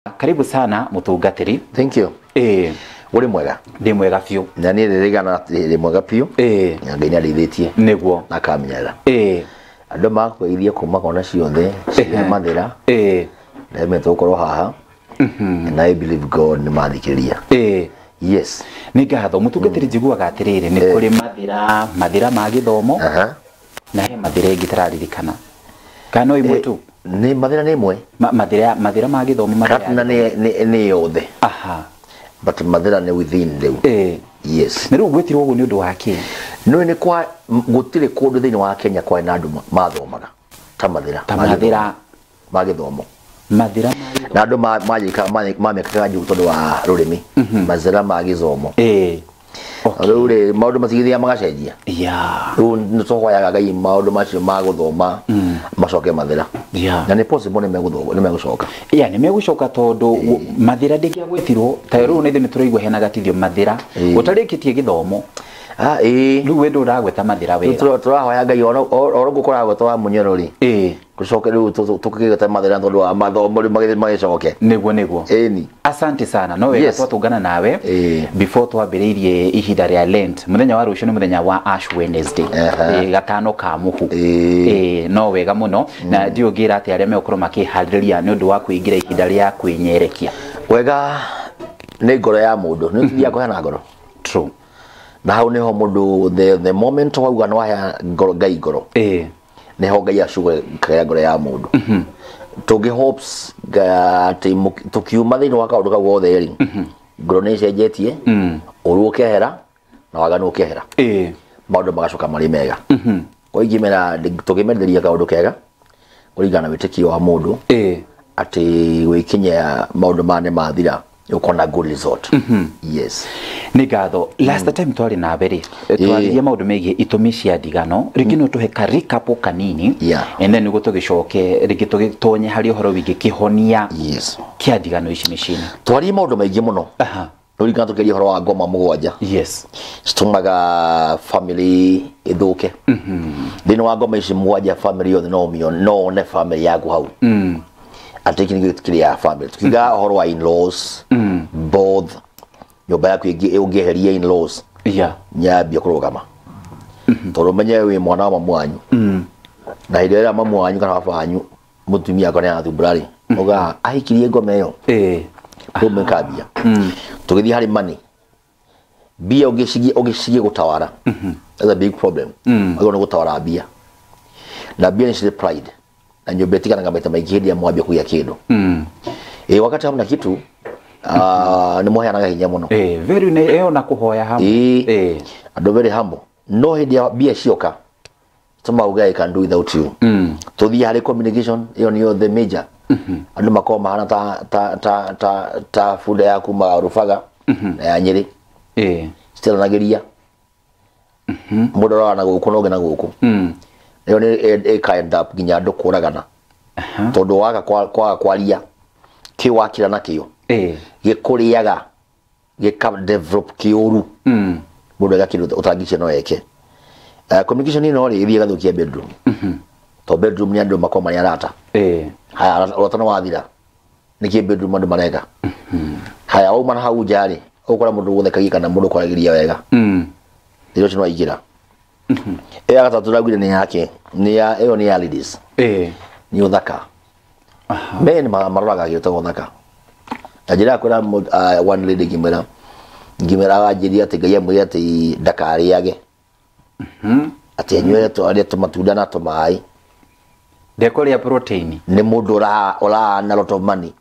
Karibu sana mutungatiri. Thank you. Uri mwega? Ndi mwega biũ. Na niĩ rĩrĩgana ndĩ mwega biũ. Na Ngai nĩarĩithĩtie. Na akamenyerera. Andũ makũgeithia kuma kona ciothe cia Mathĩra. Na tũgũkorwo haha. And I believe God nĩ mathikĩrĩria. Yes. Nĩ ngatho mutungatiri, njiguaga atĩrĩrĩ, nĩ kũrĩ mathĩra, mathĩra ma gĩthomo na he mathĩra ĩngĩ tararirikana, kana no imwe tu? Nĩ mathĩra nĩ ĩmwe. Mathĩra ma gĩthomo, mathĩra Ratna nĩ yothe. But mathĩra nĩ within rĩu. Yes. Na rĩu gwĩtirwo ũguo nĩ ũndũ wa kĩ? Nĩ nĩ kwa gũtirĩ kũndũ thĩinĩ wa Kenya kwarĩ na andũ mathomaga ta mathĩra. Ta mathĩra. Ma gĩthomo. Mathĩra ma gĩthomo. Na andũ mamĩkaga njũru tondũ wa rũrĩmĩ. Mathĩra ma gĩthomo. Rĩu rĩ, maũndũ matigithiaga magacenjia. Rĩu nĩ tũhoyaga Ngai maũndũ macio ma gũthoma macoke mathĩra. Na nĩ possible nĩ megũcoka. Ya, nĩ megũcoka tondũ mathĩra ndĩngĩagwetirwo ta rĩu nĩ ithuĩ nĩ tũraigua hena gatithio mathĩra ũtarĩkĩtie gĩthomo. Ah, ĩĩ. Rĩu we ndũragweta mathĩra Rĩu wega. Tũrahoya Ngai oro gũkoragwo wa mũnyoro rĩ. Gũcoke rĩu tũkĩgweta mathĩra tondũ wa mathomo rĩu magĩcoke. Nĩguo. Ĩni. Asante sana, no wega twatũngana nawe. Before twambĩrĩirie ihinda rĩa Lent, mũthenya wa rũciũ nĩ mũthenya wa Ash Wednesday. Gatano ka mũhu. No wega mũno, na ndiũ ngĩra atĩ arĩa megũkorwo makĩharĩrĩria nĩ ũndũ wa kũingĩra ihinda rĩa kwĩnyerekia. Wega nĩ ngoro ya mũndũ. Nĩ ũthiaga kũheana ngoro. True. Na hau nĩho mũndũ the moment wauga nĩ wahea ngoro Ngai ngoro. Nĩho Ngai acũgĩkaga ngoro ya mũndũ. Tũngĩ hopes atĩ tũkiuma thĩinĩ wa kaũndũ kau gothe rĩ, ngoro nĩ ĩcenjetie, ũru ũkehera na waganu ũkehera. Maũndũ magacoka marĩ mega. Kwa ingĩmera tũngĩmenderia kaũndũ kega kũringana na wĩtĩkio wa mũndũ atĩ gwĩkinyia maũndũ maya nĩ mathira, ũkona good result. Yes. Nĩ ngatho. Last time twarĩ nawe rĩ, twaririe maũndũ megiĩ itũmi cia ndigano. Rĩngĩ no tũhe ka recap kanini and then nĩguo tũgĩcoke rĩngĩ tũgĩtonye harĩ ũhoro wĩgiĩ kĩhonia kĩa ndigano ici mĩciĩ-inĩ. Twaririe maũndũ maingĩ mũno. Rĩu tũkĩaria ũhoro wa ngoma 7. Citũmaga family ĩthũke. Thĩinĩ wa ngoma ici 7, family yothe no ũmĩone, no wone family yaku hau. Atĩ gĩkĩ nĩkĩo kĩrĩa ya family. Tukiuga ũhoro wa in-laws, both nyũmba yaku ũngĩeheria in-laws, nyambia kũrũgama. Tondũ ũmenye wĩ mwana wa mamu wanyu. Na hĩndĩ ĩrĩa mamu wanyu kana baba wanyu mũtumia akwa nĩ arathumbũra rĩ, uga ahikirie ngoma ĩyo. Rĩu mĩkambia. Tũgĩthiĩ harĩ money. Mbia ũngĩcigie gũtawara. That's a big problem. Wagĩrĩirwo nĩ gũtawara mbia. Na mbia nĩ cirĩ pride. Na nyũmba ĩtiganaga maita maingĩ hĩndĩ ĩrĩa mwambia kũgĩa kĩndũ. Wakati hamna kitu, nĩ mũheanaga hinya mũno. Very nĩ ĩyo na kũhoya hamwe. Andũ very humble. No hĩndĩ ya mbia cioka, tũma uga I can do without you. Tũthiĩ harĩ communication, ĩyo nĩyo the major. Andũ makorwo mahana ta bunda ya kuma Rũbaga na ya Nyĩrĩ. Citiaranagĩria. Mũndũ arora na gũkũ na ũngĩ na gũkũ. Ĩyo nĩ ĩka end up nginya andũ kũragana. Tondũ waga kwaga kwaria, kĩu wakira nakĩo. Gĩkũrĩaga, gĩka develop kĩũru. Mũndũ eka kĩndũ ũtangĩcia no eke. Communication ĩno rĩ, ĩthiĩ ĩgathũkia bedroom. Tondũ bedroom nĩ andũ makoragwo marĩ arata. Haya, ũrata nĩ wathira. Nĩkĩ bedroom andũ mareka? Haya, wauma na hau nja rĩ, ũgũkora mũndũ ũgũthekagia kana mũndũ ũkwaragĩria wega. Thĩna ũcio nĩ waingĩra. Ĩyo ya gatatũ ndaugire nĩ yake, nĩ ya, ĩyo nĩ ya ladies. Nĩ ũthaka. Men maroraga gĩtagwo ũthaka. Na njĩra ya kwĩra one lady ngĩmwĩra anjĩrie atĩ Ngai amwĩre atĩ ndakarĩage. Atĩ anyuere arĩe tũmatunda na tũmaĩ. Ndekũrĩa protein. Nĩ mũndũ ũra na lot of money.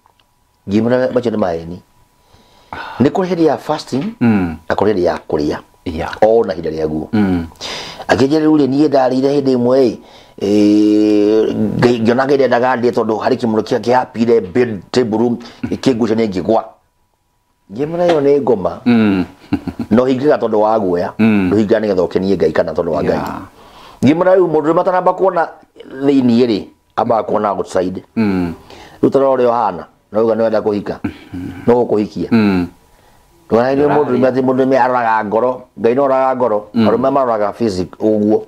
Ngĩmwĩra macio nĩ maheni. Nĩ kũrĩ hĩndĩ ya fasting na kũrĩ hĩndĩ ya kũrĩa. O na ihinda rĩaguo. Akĩnjĩra rĩu rĩ, niĩ ndarĩire hĩndĩ ĩmwe ĩ, ngĩona Ngai ndendaga ndĩe tondũ harĩ kĩmũrũ kĩhapire bed table room kĩngucania ngĩgwa. Ngĩmwĩra ĩyo nĩ ngoma. No hingaga tondũ wa guoya, ndũhingaga nĩgetha ũkenie Ngai kana tondũ wa Ngai. Ngĩmwĩra rĩu mũndũ matanamba kuona thĩiniĩ rĩ, ambaga kuona outside. Rĩu ta rora ũrĩa ũhana, no uga nĩwenda kũhika. No gũkũhikia. Ndũgana nĩ mũndũ atĩ mũndũ nĩ aroraga ngoro, Ngai no aroraga ngoro, arũme maroraga physic ũguo.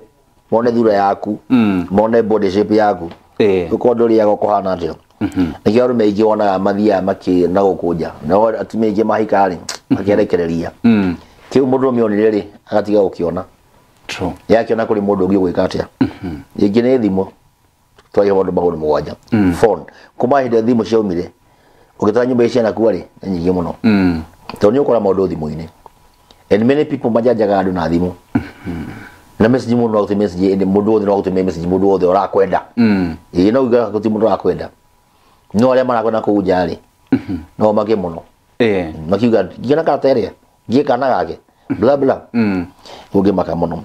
Mone thura yaku, mone body shape yaku. Ũkorwo ndũrĩaga ũkũhana atĩa. Nĩkĩo arũme aingĩ wonaga mathiaga makĩ na gũkũ nja, no atumia aingĩ mahika rĩ makerekereria. Kĩu mũndũrũme onire rĩ agatiga gũkĩona. True. Yakiona kũrĩ mũndũ ũngĩ ũgwĩka atĩa. Rĩngĩ nĩ thimũ, twaria maũndũ magũrũ mũgwanja. Phone, kuma hĩndĩ ĩrĩa thimũ ciaumire, ũgĩtara nyũmba iria cianakua rĩ nĩ nyingĩ mũno. Tondũ nĩ ũkora maũndũ thimũ-inĩ. And many people majanjaga andũ na thimũ. Na message mũndũ no agũtũmĩre message, ĩndĩ mũndũ wothe no agũtũmĩre message, mũndũ wothe ũrakwenda. Ĩĩ no uge gũtirĩ mũndũ ũrakwenda. No arĩa marakwenda kũu nja rĩ, no make mũno. Makiuga ngiona karata ĩrĩa, ngie kana gake, bla bla. Ũngĩmaka mũno.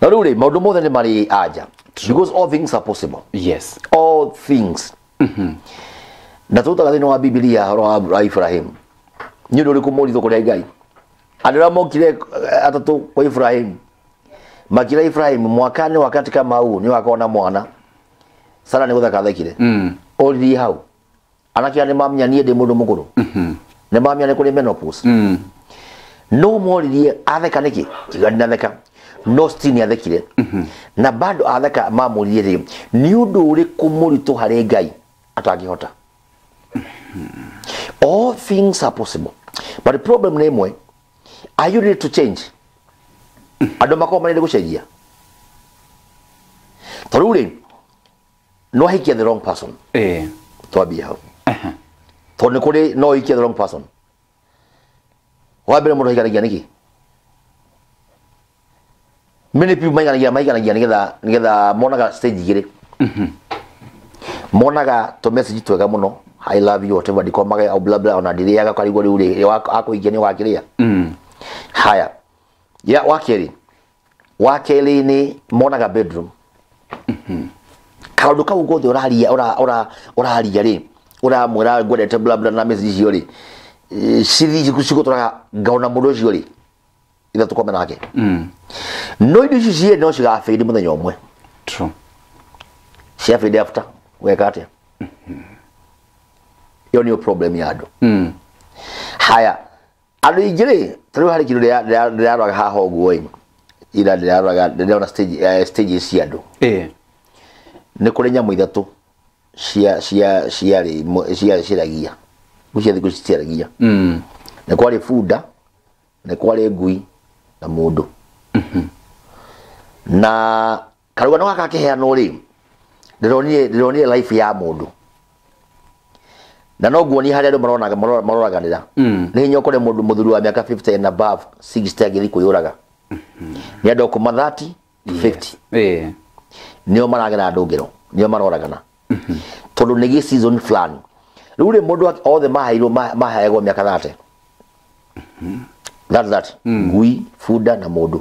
Na rĩu rĩ, maũndũ mothe nĩ marĩ anja. Because all things are possible. Yes. All things. Na tũrutaga thĩinĩ wa Bibilia ũhoro wa Ibrahim. Nĩ ũndũ ũrĩkũ mũritũ kũrĩ Ngai? Andũ arĩa mokire atatũ kwa Ibrahim, makĩra Ibrahim mwaka-inĩ wakati kama huu nĩ ũgakorwo na mwana. Sara nĩ gũtheka athekire. Oririe hau. Anake aya nĩ mamenya niĩ ndĩ mũndũ mũkũrũ. Nĩ mamenya nĩ kũrĩ menopause. No moririe atheka nĩkĩ? Kiuga ndinatheka. No still nĩ athekire. Na bado atheka mamũririe rĩ, nĩ ũndũ ũrĩkũ mũritũ harĩ Ngai atangĩhota? All things are possible. But the problem nĩ ĩmwe, are you ready to change? Andũ makoragwo marenda gũcenjia. Tondũ rĩ, no ahikie the wrong person. Twambie hau. Tondũ nĩ kũrĩ no ũhikie the wrong person. Wa mbere mũndũ ahikanagia nĩkĩ? Many people mahikanagia nĩgetha monaga stage igĩrĩ. Monaga tũ message twega mũno, I love you, whatever, ndikomaga, au bla bla, ona ndirĩaga karigwo rĩu rĩ, akũhikia nĩ ũgakĩrĩa. Haya. Ya wa kerĩ. Wa kerĩ nĩ monaga bedroom. Kaũndũ kau gothe ũraria, ũraria rĩ, ũramwĩra ngwendete bla bla na message icio rĩ, cithi cigũtũraga ngaona mũndũ ũcio rĩ, ithe tũkome nake. No indo icio cierĩ no cigabĩndi mũthenya ũmwe. True. Ciabĩndi after, weka atĩa? Ĩyo nĩyo problem ya andũ. Haya, andũ aingĩ rĩ, ta rĩu harĩ kĩndũ ndĩraroraga haha ũguo ĩ, ira ndĩraroraga, ndĩrona stages cia andũ. Nĩ kũrĩ nyamũ ithatũ ciaragia. Cia thikũ ici ciaragia. Nĩ kwarĩ bunda, nĩ kwarĩ ngui na mũndũ. Na karũgano gaka gakĩheanwo rĩ, ndĩronire life ya mũndũ. Na no nguonie harĩa andũ maroraganĩra. Nĩ hinya ũkore mũndũ mũthuri wa mĩaka 50 and above 60 agĩthiĩ kwĩyũraga. Nĩ andũ kuma 30 to 50. Nĩo maragera andũ ngero, nĩo maroragana. Tondũ nĩ gĩ season fulani. Rĩu rĩ mũndũ othe maheirwo maheagwo mĩaka 30. That that. Ngui, bunda na mũndũ.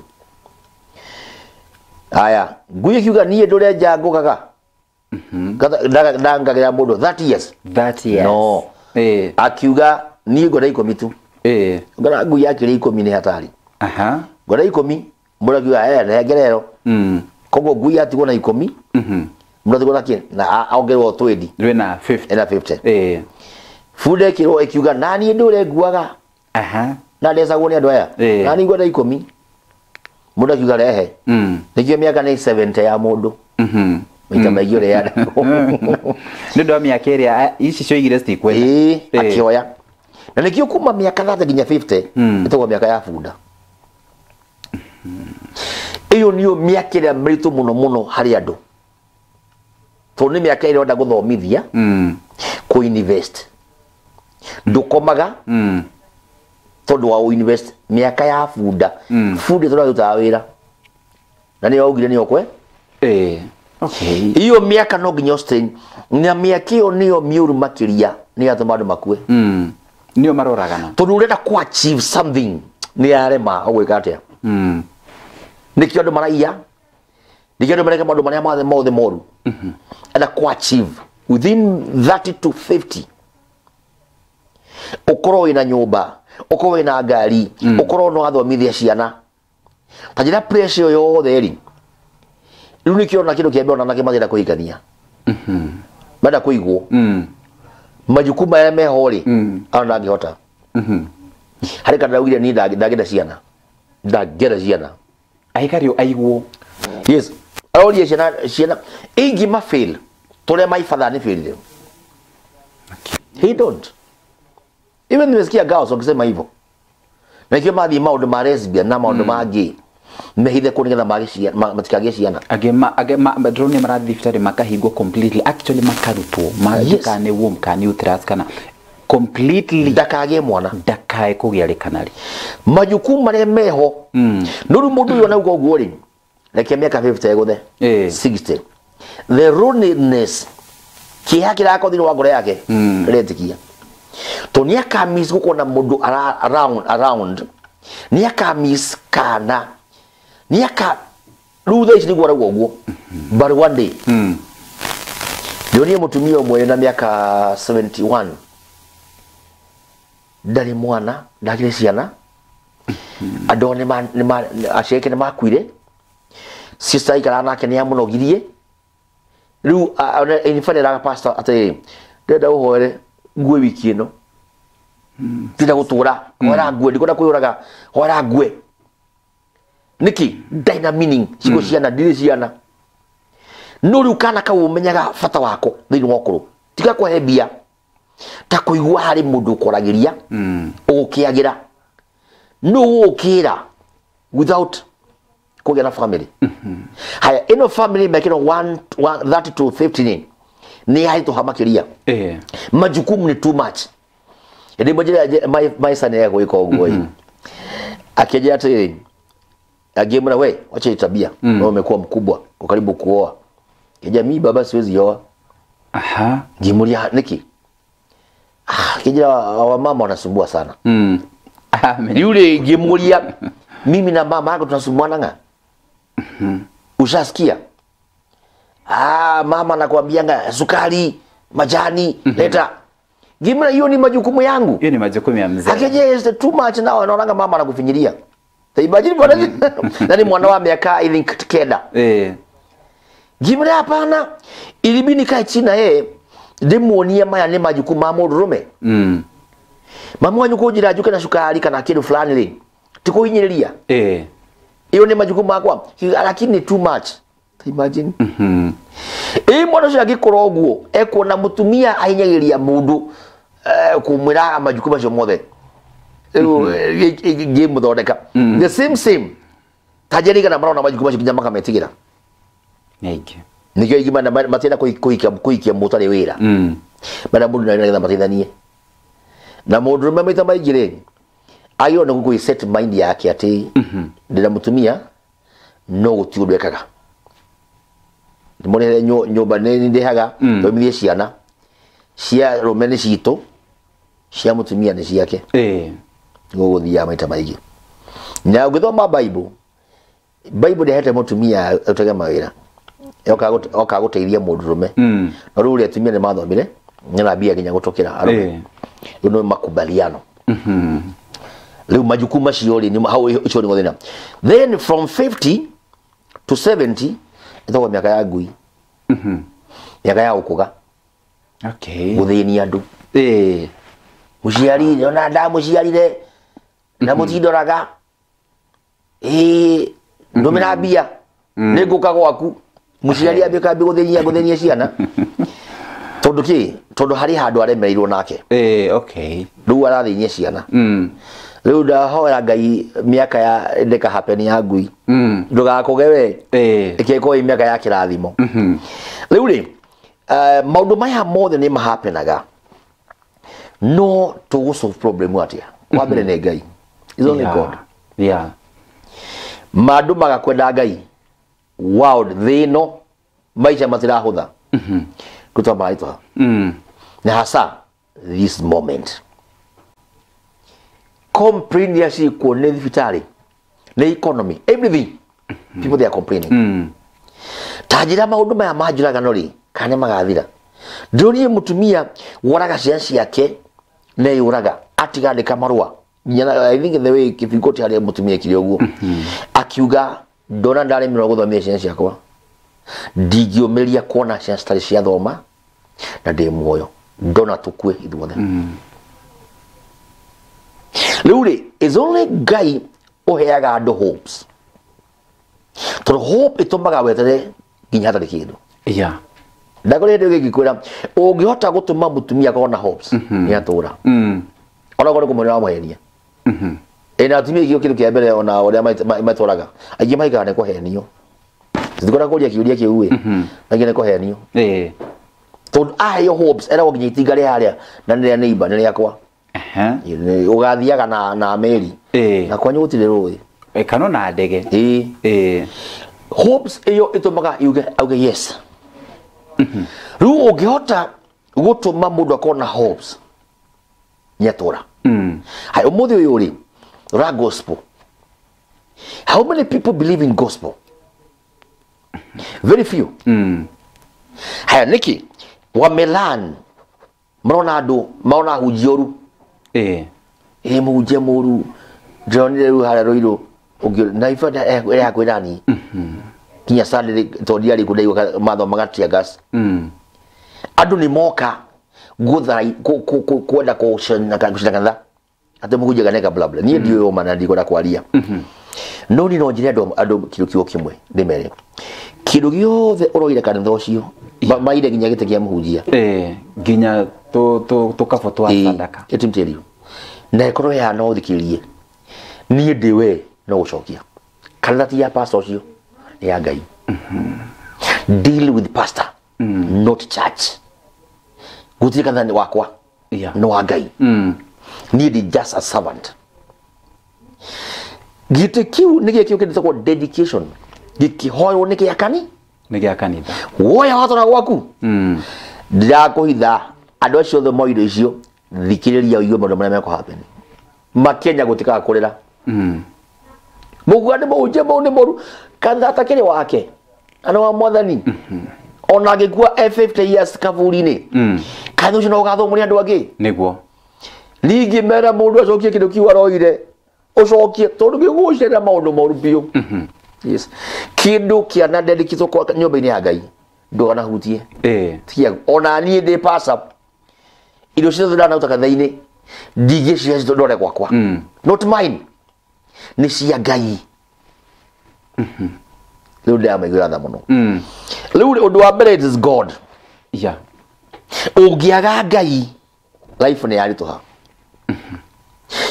Aya, ngui ĩkiuga niĩ ndũre nja ngũkaga. Ndangagĩra mũndũ 30 years. 30 years. No. Akiuga niĩ ngwenda ikũmi tu. Ngora ngui yakĩrĩ ikũmi nĩ hatari. Ngwenda ikũmi, mũndũ akiuga, nengere ĩyo. Koguo ngui yatigwo na ikũmi, mũndũ atigwo na kĩ? Na ongererwo twendi. Rwĩna 50. Ena 50. Bunda ĩkĩrwo ĩkiuga, na niĩ ndũre nguaga. Na ndecagwo nĩ andũ aya. Na niĩ ngwenda ikũmi. Mũndũ akiuga rehe. Nĩkĩo mĩaka nĩ 70 ya mũndũ. Maita maingĩ ũrĩa yandĩkwo. Nĩ ũndũ wa mĩaka ĩrĩa ici cioigire citikwenda. Akĩoya. Na nĩkĩo kuma mĩaka 30 nginya 50, ĩtagwo mĩaka ya bunda. Ĩyo nĩyo mĩaka ĩrĩa mĩritũ mũno mũno harĩ andũ. Tondũ nĩ mĩaka ĩrĩa ũrenda gũthomithia, kũ-invest. Ndũkomaga, tondũ wa ũ-invest mĩaka ya bunda. Bunda ĩtũraga ĩrutaga wĩra. Na nĩyo augire nĩyo kwe? Okay. Iyo mĩaka no nginya ũstrain. Na mĩaka ĩyo nĩyo mĩũru makĩria, nĩ yatũma andũ makue. Nĩyo maroragana. Tondũ ũrenda kũ achieve something, nĩ yarema ũgwĩka atĩa? Nĩkĩo andũ maraiya, nĩkĩo andũ mareka maũndũ marĩa mothe mothe moru. Enda kũ achieve within 30 to 50. Ũkorwo wĩna nyũmba, ũkorwo wĩna ngari, ũkorwo no wathomithia ciana. Ta njĩra pressure ĩyo yothe rĩ, rĩu nĩkĩo ona kĩndũ kĩa mbere ona anake marenda kũhikania. Marenda kũigwo. Majukumu marĩa meho rĩ, ona ndangĩhota. Harĩ kana ndaugire niĩ ndangĩenda ciana. Ndangĩenda ciana. Ahikario aigwo. Yes. Arorie ciana, ciana ingĩ ma fail. Tũrĩa my father nĩ failed. He don't. Even nimesikia girls wakisema hivyo. Na ikiwa mathi maundu ma lesbian na maundu ma gay mehithe kũ nĩgetha mage ciana, matikagĩe ciana. Age ma ndĩrona marathiĩ thibitarĩ makahingwo completely, actually makarutwo Yes. kana nĩ womb kana nĩ uterus kana completely, ndakagĩe mwana, ndakae kũgĩa rĩ kana rĩ. Majukumu marĩa meho no rĩu mũndũ ũyũ onauga ũguo rĩ, reke mĩaka 50 ĩgũthe, 60, the loneliness, kĩeha kĩrakorwo thĩinĩ wa ngoro yake retĩkia to nĩ akamiss gũkorwo na mũndũ around, nĩ akamiss kana nĩ aka rĩu thaa ici nĩguo arauga ũguo, but one day ndĩronire mũtumia ũmwe na mĩaka 71, ndarĩ mwana, ndagĩrĩ ciana, andũ nĩ aciari ake nĩ makuire, sister aikaraga nake nĩ amũnogirie. Rĩu in fact eraga pastor atĩrĩrĩ, ndĩrenda ũhoere ngue wiki ĩno, ndĩrenda gũtũra, hoera ngue, ndikwenda kwĩyũraga, hoera ngue. Nĩkĩ? Ndarĩ na meaning cigo ciana, ndirĩ ciana. No rĩu kana kau ũmenyaga bata wako thĩinĩ wa ũkũrũ, tiga kũhe mbia, ta kũigua harĩ mũndũ ũkwaragĩria, ũgũkĩagĩra no ũgũkĩra without kũgĩa na family. Haya, ĩno family mekĩrwo 30 to 50 nĩ yahĩtũha makĩria. Majukumu ni too much. Ĩndĩ ĩmwe njĩra my son egwĩka ũguo ĩ, akĩnjĩra atĩrĩrĩ, angĩmwĩra, "We wacha hii tabia, wewe umekuwa mkubwa, uko karibu kuoa." Kija, "Mimi baba siwezi oa." Ngimuria, "Niki?" "Ah," kijira, "wamama wanasumbua sana." Amen. Yule ngimuria, "Mimi na mama yako tunasumbuana nga? Ushasikia? Ah, mama nakwambianga sukari, majani, leta." Ngimwira, "Hiyo ni majukumu yangu." Hiyo ni majukumu ya mzee. Akije, "Is too much now, naonanga mama anakufinyilia." Imagine bwana, na ni mwana wa miaka I think 9. Ngimwira, "Hapana." Ilibidi nikae chini na yeye ndimuonie maya nĩ majukumu ma mũndũrũme. Mami wanyu kũnjĩra njũke na cukari kana kĩndũ fulani rĩ, ti kũhinyĩrĩria. Iyo nĩ majukumu makwa, lakini ni too much. Imagine. Ĩ mwana ũcio angĩkũra ũguo ekuona mũtumia ahinyagĩrĩria mũndũ, kũmwĩra majukumu macio mothe, rĩu ngĩmũthondeka the same same ta njĩrigana marona majukumu macio nginya makametigĩra. Nĩ aingĩ. Nĩkĩo aingĩ matienda kũhikia mũtarĩ wĩra. Mena mũndũ na nĩgetha mateithanie na mũndũrũme maita maingĩ rĩ, agĩrĩirwo nĩ gũkũ set mind yake atĩ ndĩna mũtumia no gũtirĩ ũndũ ekaga, ndĩmũrĩhere nyũmba nĩ ndĩhaga, thomithie ciana cia rũme nĩ citũ, cia mũtumia nĩ ciake. Gũgũthiaga maita maingĩ na ũngĩthoma Bible, Bible ndĩhete mũtumia ũtege mawĩra, okaga gũteithia mũndũrũme. No rĩu ũrĩa atumia nĩ mathomire nĩ mbia nginya gũtũkĩra arũme. Rĩu nĩ makubaliano. Rĩu majukumu macio rĩ, nĩ hau ũcio nĩguo thĩna. Then from 50 to 70 ĩtagwo mĩaka ya ngui, mĩaka ya ũkũga, gũthĩnia andũ. Mũciari ona ndamũciarire na mũtindoraga, ĩĩ, ndũmĩra mbia nĩ ngũka gwaku. Mũciari ambia kambia gũthĩnia ciana tondũ kĩ? Tondũ harĩ handũ aremereirwo nake. Rĩu arathĩnia ciana. Rĩu ndahoya Ngai mĩaka ya ndĩka happen ya ngui ndũgakũge we, ĩkĩkorwo ĩ mĩaka ya kĩrathimo. Rĩu rĩ, maũndũ maya mothe nĩ mahapenaga, no tũgũ solve problem atĩa? Wa mbere nĩ Ngai. Is only God. Mandũ magakwenda Ngai, world thĩ ĩno maica matirahũtha kũtwa maraitũha, na hasa this moment complain iria ciĩkuo nĩ thibitarĩ, nĩ economy, everything, people they are complaining. Ta njĩra maũndũ maya ma njũragano rĩ, kana nĩ magathira? Ndĩronire mũtumia woraga ciana ciake, neyũraga, atigandĩka marũa nginya I think the way kĩbingoti harĩa mũtumia ekire ũguo, akiuga, "Ndona ndaremerwo gũthomithia ciana ciakwa, ndingĩũmĩrĩria kuona ciana citarĩ ciathoma na ndĩ muoyo, ndona tũkue ithuothe." Rĩu rĩ, is only Ngai ũheaga andũ hopes, tondũ hope ĩtũmaga wetere nginya hatarĩ kĩndũ. Ndakũrĩ hĩndĩ ĩngĩ ũngĩhota gũtũma mũtumia akorwo na hopes nĩ atũra. Ona korwo kũmwĩra wamũhenia. Ĩna atumia aingĩ kĩndũ kĩa mbere ona ũrĩa matũraga aingĩ mahikaga nĩ kũhenio. Tũtikwenda kũria kĩũria kĩu ĩ. Aingĩ nĩ kũhenio. Tondũ aheo hopes eragwo nginya itinga rĩa harĩa na nĩ rĩa neighbor nĩ rĩakwa. Ũgathiaga na meri. Na kwanyu gũtirĩ rũĩ. Kana na ndege. Hopes ĩyo ĩtũmaga auge yes. Rĩu ũngĩhota gũtũma mũndũ akorwo na hopes nĩ atũra. Hai ũmũthĩ ũyũ rĩ ra gospel. How many people believe in gospel? Very few. Haya niki wamelan marona andũ marona hunjia ũru. Mũhunjia mũru ndĩronire rĩu harĩa Rũirũ na ibada ĩrĩa hakuhĩ nani kinya Sunday tondũ ndiarĩ kuo ndaigua mathomaga tear gas. Andũ nĩ moka kwenda gũcina kanitha atĩ mũhunjia neka bla bla. Niĩ ndiũĩ ũma na ndikwenda kwaria. No niĩ no njĩre andũ kĩndũ kiugo kĩmwe ndĩmere. Kĩndũ gĩothe ũroire kanitha ũcio maire nginya gĩtĩ kĩa mũhunjia. Nginya tũkabũ twa sadaka. Let me tell you. Na ĩkorwo ya no thikĩrĩrie. Niĩ ndĩ we no gũcokia. Kanitha ti ya pastor ũcio nĩ ya Ngai. Deal with pastor, not church. Gũtirĩ kanitha nĩ wakwa. Nĩ wa Ngai. Niĩ ndĩ just a servant. Gĩtĩ kĩu nĩ gĩkĩo kĩndũ dedication. Gĩkĩhoywo nĩ gĩa kani? Nĩ gĩa kanitha. Woya watũra gwaku. Ndirakũhitha andũ acio othe moire icio thikĩrĩria ũigue maũndũ marĩa mekũ happen. Makenya gũtikaga kũrĩra. Mũguga nĩ mũhunjia mau nĩ mũru kanitha atakĩrĩ wake. Ana wa mwathani. Ona angĩkua 50 years kaburi-inĩ. Kanitha ũcio no ũgathomwo nĩ andũ angĩ. Nĩguo. Ningĩ mera mũndũ acokie kĩndũ kĩu aroire. Ũcokie tondũ gĩgũcerera maũndũ moru biũ. Yes. Kĩndũ kĩana dedicate kwa nyũmba-inĩ ya Ngai ndũkanahutie. Tiga ona niĩ ndĩ pastor. Irio ciothe ndanaruta kanitha-inĩ ndingĩcihe ndore gwakwa. Not mine. Nĩ cia Ngai. Rĩu ndĩramaiguĩra tha mũno. Rĩu ũndũ wa mbere it is God. Ũngĩaga Ngai life nĩ yaritũha.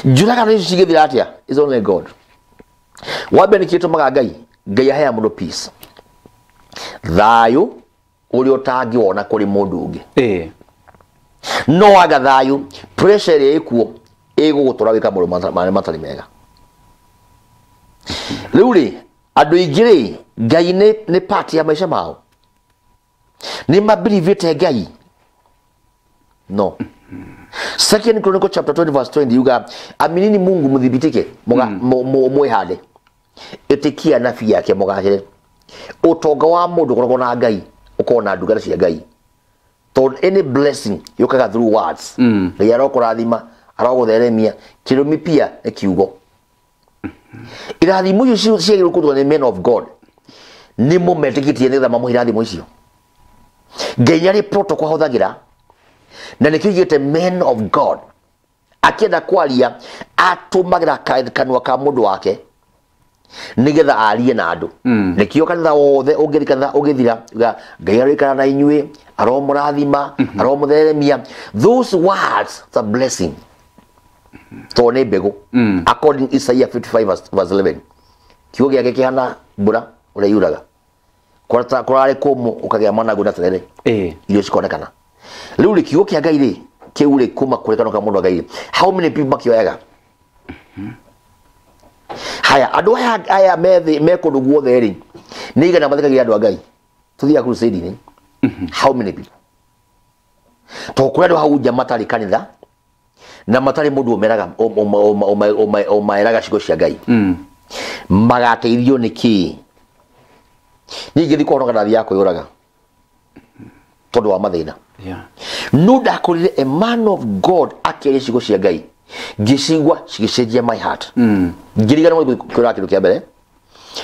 Njũragano icio cigĩthira atĩa? It's only God. Wa mbere nĩkĩo gĩtũmaga Ngai Ngai aheaga mũndũ peace. Thayũ ũrĩa ũtangĩwona kũrĩ mũndũ ũngĩ. No aga thayũ pressure ĩrĩa ĩkuo ĩgũgũtũra wĩka maũndũ marĩa matarĩ mega. Rĩu rĩ andũ aingĩ rĩ Ngai nĩ part ya maica mao. Nĩ mabelievĩte Ngai. No. Second Chronicles chapter 20 verse 20 yuga aminini Mungu mudhibitike mwihande. Ĩtĩkia nabii yake mũgacĩre. Ũtonga wa mũndũ ũkoragwo na Ngai ũkoragwo na ndungata cia Ngai. Tondũ any blessing yũkaga through words. Ngai arokũrathima arogũtheremia kĩrũmi pia nĩ kiugo. Irathimo icio ciagĩrĩirwo kũrutwo nĩ men of God. Nĩ mo metĩkĩtie nĩgetha mamũhe irathimo icio. Ngai nĩ arĩ protocol ahũthagĩra na nĩkĩo aigĩte men of God. Akĩenda kwaria atũmagĩra kanua ka mũndũ wake nĩgetha arie na andũ. Nĩkĩo kanitha wothe ũngĩthi kanitha ũgĩthira Ngai aroikara na inyuĩ aromũrathima aromũtheremia. Those words are blessing. Tondũ nĩ mbegũ. According Isaiah 55 verse 11. Kiugo gĩake kĩhana mbura ũrĩa yuraga. Kũrarĩ kũmũ ũkagĩa managu na terere. Irio cikonekana. Rĩu rĩ kiugo kĩa Ngai rĩ kĩu rĩ kuma kũrĩ kanua ka mũndũ wa Ngai rĩ how many people makĩoyaga? Haya andũ aya me kũndũ guothe rĩ nĩ igana mathikagĩrĩria andũ a Ngai. Tũthiaga crusade-inĩ. How many people? Tondũ kũrĩ andũ hau nja matarĩ kanitha na matarĩ mũndũ ũmeraga ũmaeraga ciugo cia Ngai. Magateithio nĩ kĩĩ? Niĩ ingĩthiĩ kũhonoka ndathiaga kwĩyũraga tondũ wa mathĩna. No ndakũrire a man of God akĩaria ciugo cia Ngai ngĩcigua cigĩcenjia my heart. Ngĩriganĩrwo nĩ kwĩra kĩndũ kĩa mbere.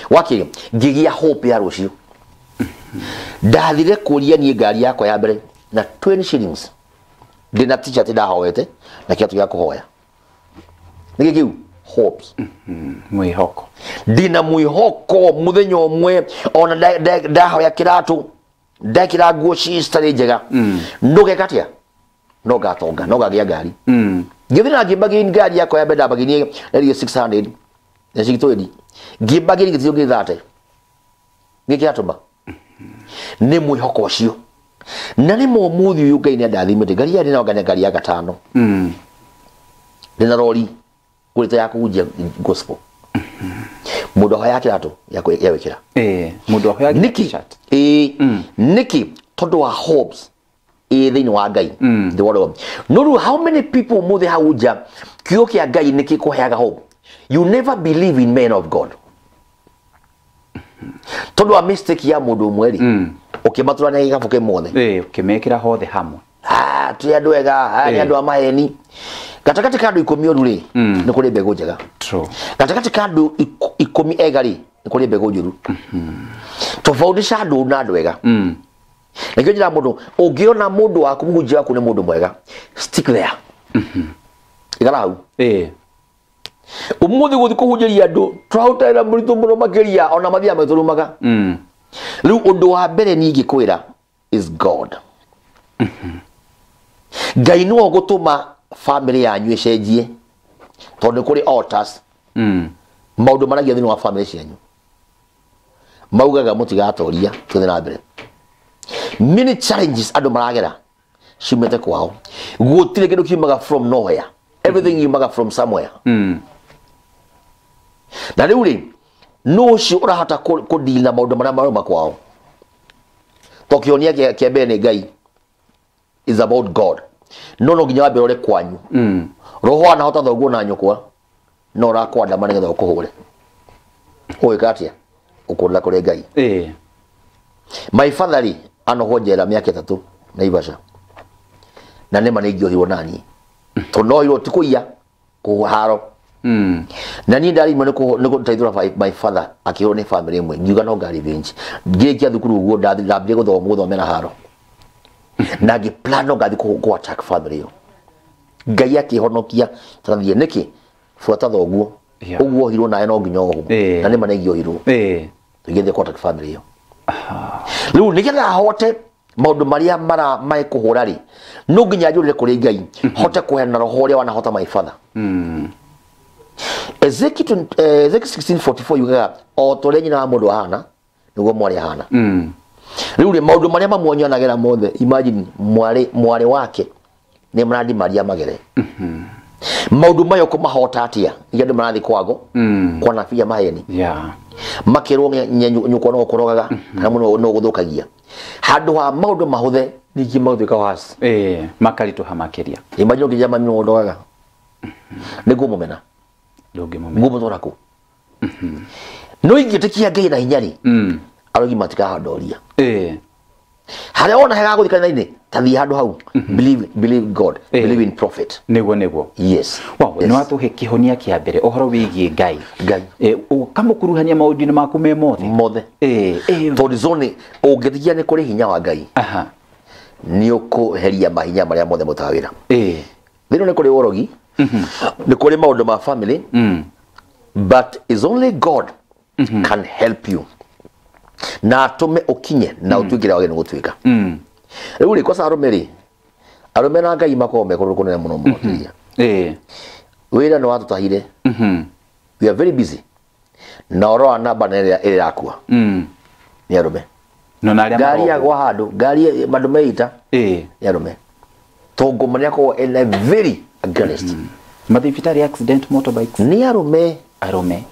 Wa kerĩ ngĩgĩa hope ya rũciũ. Ndathire kũria niĩ ngari yakwa ya mbere na 20 shillings. Ndĩna t-shirt ndahoete na kĩratũ gĩa kũhoya. Nĩkĩ kĩu? Hopes. Mwĩhoko. Ndĩna mwĩhoko mũthenya ũmwe ona ndahoya kĩratũ Ndekĩra nguo citarĩ njega. No geka atĩa? No ngatonga, no ngagĩa ngari. Ngĩthiĩ na ngĩmbagĩri ngari yakwa ya mbere ndambagĩrie ndaririe 600 na 620. Ngĩmbagĩri gĩthiĩ ngĩthate. Nĩkĩ atũma? Nĩ mwĩhoko ũcio. Na nĩ mũmũthĩ ũyũ Ngai nĩ andathimĩte. Ngari ya ndĩna ngari ya gatano. Ndĩna rori kũrĩta ya kũhunjia gospel. Mũndũ ahoya kĩratũ ya gwĩkĩra. Mũndũ ahoya t-shirt. Nĩkĩ? Tondũ wa hopes thĩinĩ wa Ngai. The word of God. No rĩu how many people mũthĩ hau nja kiugo kĩa Ngai nĩkĩ kũheaga hope? You never believe in men of God. Tondũ wa mistake ya mũndũ ũmwe rĩ, ũkĩmatũrania gĩkabũ kĩmwe. Ũkĩmekĩra hothe hamwe. Ti andũ ega, nĩ andũ a maheni. Gatagatĩ ka andũ 10 oru rĩ, nĩ kũrĩ mbegũ njega. Gatagatĩ ka andũ 10 ega rĩ, nĩ kũrĩ mbegũ njũru. Tofautisha andũ na andũ ega. Nĩkĩo njĩra mũndũ, ũngĩona mũndũ waku mũhunjia waku nĩ mũndũ mwega, stick there. Ikara hau. Ũmũthĩ gũthiĩ kũhunjĩria andũ, tũraruta wĩra mũritũ mũno makĩria, ona mathiaga magĩtũrumaga. Rĩu ũndũ wa mbere niĩ ingĩkwĩra is God. Ngai nĩwe ũgũtũma family yanyu ĩcenjie, tondũ nĩ kũrĩ altars. Maũndũ maragia thĩinĩ wa family cianyu maugaga mũtigatoria, tũthiĩ na mbere. Many challenges andũ maragera ciumĩte kwao. Gũtirĩ kĩndũ kiumaga from nowhere. Everything yumaga from somewhere. Na rĩu rĩ, nũ ũcio ũrahota kũ deal na maũndũ marĩa marauma kwao? To kĩhonia kĩa mbere nĩ Ngai. Is about God. No no nginya wambe ũrore kwanyu. Roho anahota thoguo na nyũkwa, no ũrakwandama nĩgetha ũkũhũre. Ũgwĩka atĩa? Ũkũrĩra kũrĩ Ngai. My father rĩ, anohwo njera mĩaka 3 Naivasha. Na nĩma nĩ ingĩohirwo naniĩ. Tondũ nohirwo ti kũiya, kũharo. Na niĩ ndarimwo nĩ gũteithũra my father akĩhũrwo nĩ family ĩmwe, ngiuga no nga revenge. Ngĩrĩkia thukuru ũguo ndambire gũthomera haro. Na ngĩ plan no ngathiĩ kũ attack family ĩyo. Ngai akĩhonokia tũrathiĩ nĩkĩ? Buata thoguo. Ũguo ohirwo nawe no nginya ohwo. Na nĩma nĩ ingĩohirwo. Tũgĩthiĩ kũ attack family ĩyo. Rĩu nĩgetha ahote maũndũ marĩa mekũhũra rĩ, no nginya njũrĩre kũrĩ Ngai, hote kũheana roho ũrĩa wanahota my father. Ezekiel 16:44 yugaga o ta ũrĩa nyina wa mũndũ ahana nĩguo mwarĩ ahana. Rĩu rĩ, maũndũ marĩa mamuonyanagĩra mothe, imagine mwarĩ wake nĩ mradi Maria magere. Maũndũ mayo kũmahota atĩa? Nĩ andũ marathiĩ kwago, kwa nabii a maheni. Makĩrwo nyũkwa no ũkũrogaga, kana mũno no ũgũthũkagia. Handũ ha maũndũ mahũthe, ningĩ magatuĩka worse. Makaritũha makĩria. Imagine ũngĩnjĩra mami no ũndogaga. Nĩ ngũmũmena. Ndũngĩmũmena. Ngũmũtwara kũ? No ingĩtĩkia Ngai na hinya rĩ, arogi matikahandoria. Harĩa wona hega gũthiĩ kanitha-inĩ, ta thiĩ handũ hau. Believe God, believe in prophet. Nĩguo, nĩguo. Yes. Wow, Yes. nĩ watũhe kĩhonia kĩa mbere ũhoro wĩgiĩ Ngai. Ngai. Ũkamũkuruhania maũndũ-inĩ maku me mothe. Mothe. Tondũ zone ũngĩthiia nĩ kũrĩ hinya wa Ngai. Nĩ ũkũheria mahinya marĩa mothe mũtaga wĩra. Thĩinĩ nĩ kũrĩ ũrogi. Nĩ kũrĩ maũndũ ma family. But it's only God can help you. Na atũme ũkinye na ũtuĩke ũrĩa wagĩrĩirwo gũtuĩka. Rĩu rĩ, kosa arũme rĩ, arũme na Ngai makoragwo me kũndũ kũnene mũno mũno makĩria. Wĩra nĩ watũtahire. We are very busy. Na ũrora wa namba nene ĩrĩa ĩrakua. Nĩ arũme. No na arĩa Ngari marogwo. yagwa handũ, ngari andũ meita. Nĩ arũme. Tondũ ngoma nĩ akoragwo ena very against. Mathibitarĩ accident motorbikes. Nĩ arũme. Arũme.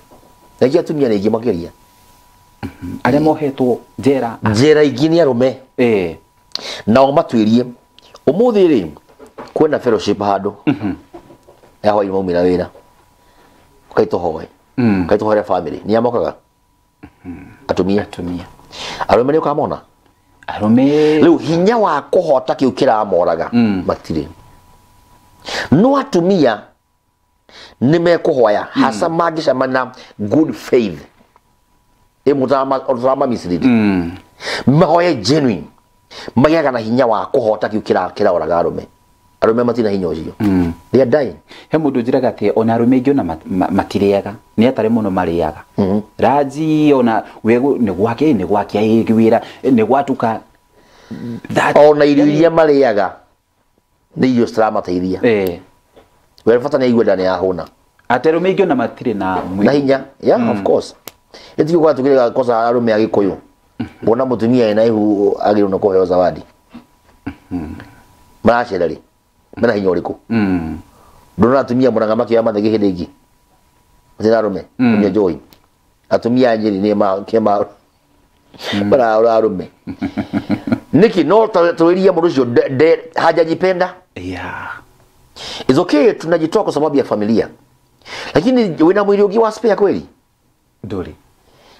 Na ingĩ atumia nĩ aingĩ makĩria. Arĩa mohetwo njera. Njera ingĩ nĩ arũme. Nao matuĩrie. Ũmũthĩ rĩ, kwĩna fellowship handũ. Ya hwaĩ maumĩra wĩra. Ũkai tũhoe. Ũkai tũhoere family. Nĩ amokaga? Atumia. Atumia. Arũme nĩ ũkamona? Arũme. Rĩu hinya wa kũhota kĩu kĩramoraga, matirĩ. No atumia nĩ mekũhoya, hasa mangĩcemania na good faith. Ĩ mũtarama mislead. Mahoye genuine. Magĩaga na hinya wa kũhota kĩu kĩraoraga arũme. Arũme matirĩ na hinya ũcio. They are dying. He mũndũ njĩraga atĩ ona arũme aingĩ ona matirĩaga. Nĩ atarĩ mũno marĩaga. Ranji ona wegu nĩ gwake, nĩ gwake wĩra, nĩ gwatuka. Ona irio iria marĩaga nĩ irio citaramateithia. We bata nĩ aigue nda nĩ yahũna. Atĩ arũme aingĩ ona matirĩ na na hinya. Yeah, of course. Ĩtigĩ kwa tukĩrega kosa arũme a Gĩkũyũ. Mbona mũtumia ena ihu agĩrĩirwo nĩ kũheo zawadi. Maracera rĩ? Mena hinya ũrĩkũ? Ndũrona atumia mũrang'a makĩoya mathenge hĩndĩ ĩngĩ. Matirĩ arũme, kũnyua njohi. Atumia a Nyĩrĩ nĩ ma marahũra arũme. Nĩkĩ no tũrĩrie mũndũ ũcio hajajipenda? Yeah. It's okay tunajitoa kwa sababu ya familia. Lakini wĩna mwĩrĩ ũngĩ wa spare kweli? Ndũrĩ.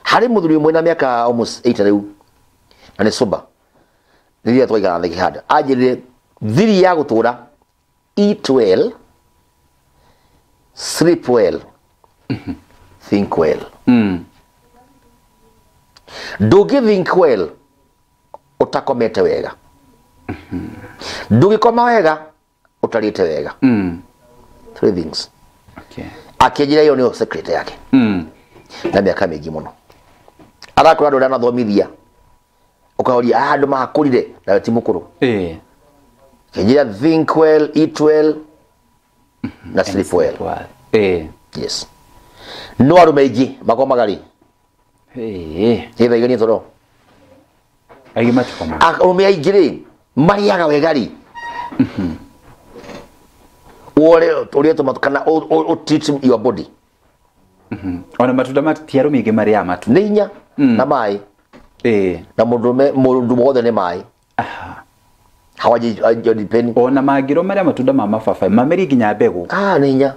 Harĩ mũthuri ũmwe na mĩaka almost 8 rĩu na nĩ sober. Rĩrĩa twaikara thĩ kĩhanda anjĩrire thiri ya gũtũra, eat well, sleep well, think well. Ndũngĩ think well ũtakomete wega. Ndũngĩkoma wega ũtarĩte wega. Three things. Okay. Akĩnjĩra ĩyo nĩyo secret yake. Na mĩaka mĩingĩ mũno. Arakũra andũ arĩa anathomithia. Ũkahoria andũ makũrire nawe ti mũkũrũ. Akĩnjĩra think well, eat well na sleep well. Yes. No arũme aingĩ makomaga rĩ? Nĩgetha iganie toro. Aingĩ matikomaga. Arũme aingĩ rĩ marĩaga wega rĩ? Wore ũrĩa tũmatũ kana ũ treat your body. Ona matunda ti arũme aingĩ marĩaga matunda. Nĩ hinya na maĩ. Na mũndũrũme mũndũ wothe nĩ maĩ. Hawajipeni. Ona mangĩrwo marĩa matunda ma mababaĩ mamerie nginya mbegũ. Nĩ hinya.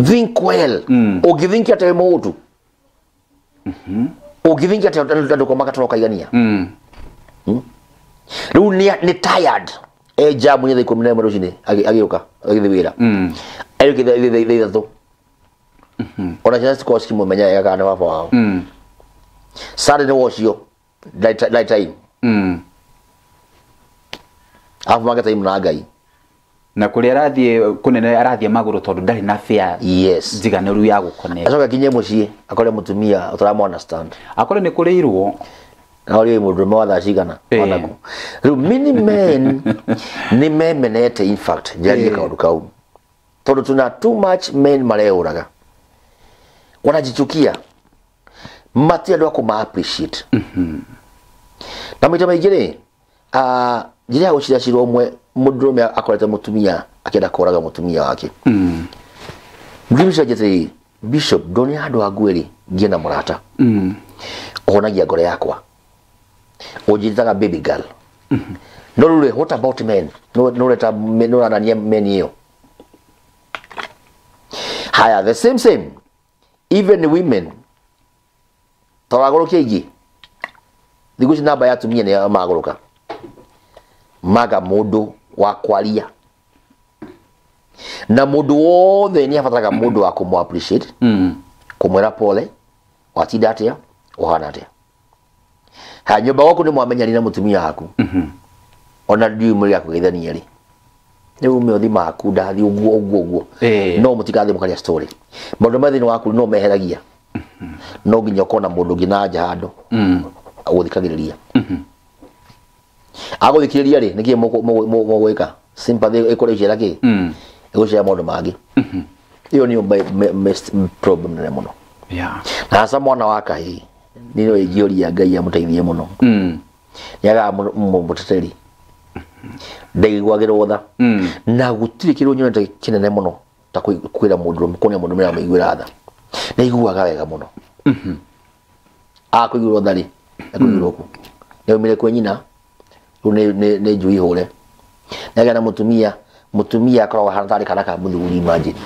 Think well. Ũngĩthink atĩa wĩ mũũtu? Ũngĩthink atĩa ndũkomaga toro kaigania? Rĩu nĩ tired. Jamu nĩ thaa 11 rũcinĩ agĩũka agĩthiĩ wĩra. Agĩũka thaa 3. Ona ciana citikoragwo cikĩmũmenya wega kana nĩ baba wao. Sunday nĩ wocio night time. Arabu mage time na Ngai. Na kũrĩa arathiĩ kũnene arathiĩ magũrũ tondũ ndarĩ na fare. Yes. Njiganĩru ya gũconnect. Acoke akinye mũciĩ akore mũtumia ũtaramũ understand. Akore nĩ kũrĩirwo. Na ũrĩa mũndũrũme wa thaa cigana? Onaku. Rĩu many men nĩ memenete in fact njarie kaũndũ kau. Tondũ tuna too much men mareũraga. Wanajichukia. Matirĩ andũ a kũma appreciate. Na maita maingĩ rĩ, njĩra ya gũcira cira ũmwe mũndũrũme akorete mũtumia akĩenda kũraga mũtumia wake. Mũtumia ũcio anjĩtĩrĩire, Bishop, ndonire handũ ha nguo rĩ, ngĩe na mũrata. Ũhonagia ngoro yakwa. Ũnjĩtaga baby girl. No rĩu rĩ, what about men? No, no reta, no ranania men ĩyo. Haya, the same same. Even women. Toragũrũkia aingĩ. Thikũ ici namba ya atumia nĩ magũrũka. Maga mũndũ wa kwaria. Na mũndũ wothe nĩ abataraga mũndũ wa kũmũ appreciate. Kũmwĩra pole, watinda atĩa, ũhana atĩa. Ha nyũmba gwaku nĩ mwamenyani na mũtumia waku. Ona ndiũĩ mũrĩ akũgeithania rĩ. Nĩ ume ũthi maku ndathi ũguo ũguo ũguo. No mũtigathiĩ mũkaria story. Maũndũ ma thĩinĩ waku no meheragia. No nginya ũkorwo na mũndũ ũngĩ na nja handũ. Agũthikagĩrĩria. Agũthikĩrĩria rĩ, nĩkĩĩ mũgwĩka? Sympathy ĩkũrĩ icera kĩ? Ĩgũcera maũndũ mangĩ. Ĩyo nĩyo problem nene mũno. Na hasa mwana wa kahĩĩ, nĩ no ingĩũria Ngai amũteithie mũno. Nĩagaga mũteteri. Ndaiguagĩrwo tha. Na gũtirĩ kĩndũ nyonete kĩnene mũno ta kwĩra mũndũrũme, kuonia mũndũrũme amũiguĩra tha. Nĩaiguaga wega mũno. Akũiguĩrwo tha rĩ, ekũiguĩrwo kũ? Nĩaumire kwĩ nyina, rĩu nĩ njui hũre. Nĩagĩa na mũtumia, mũtumia akoragwo ahana tarĩ kana ka mũthuri, imagine.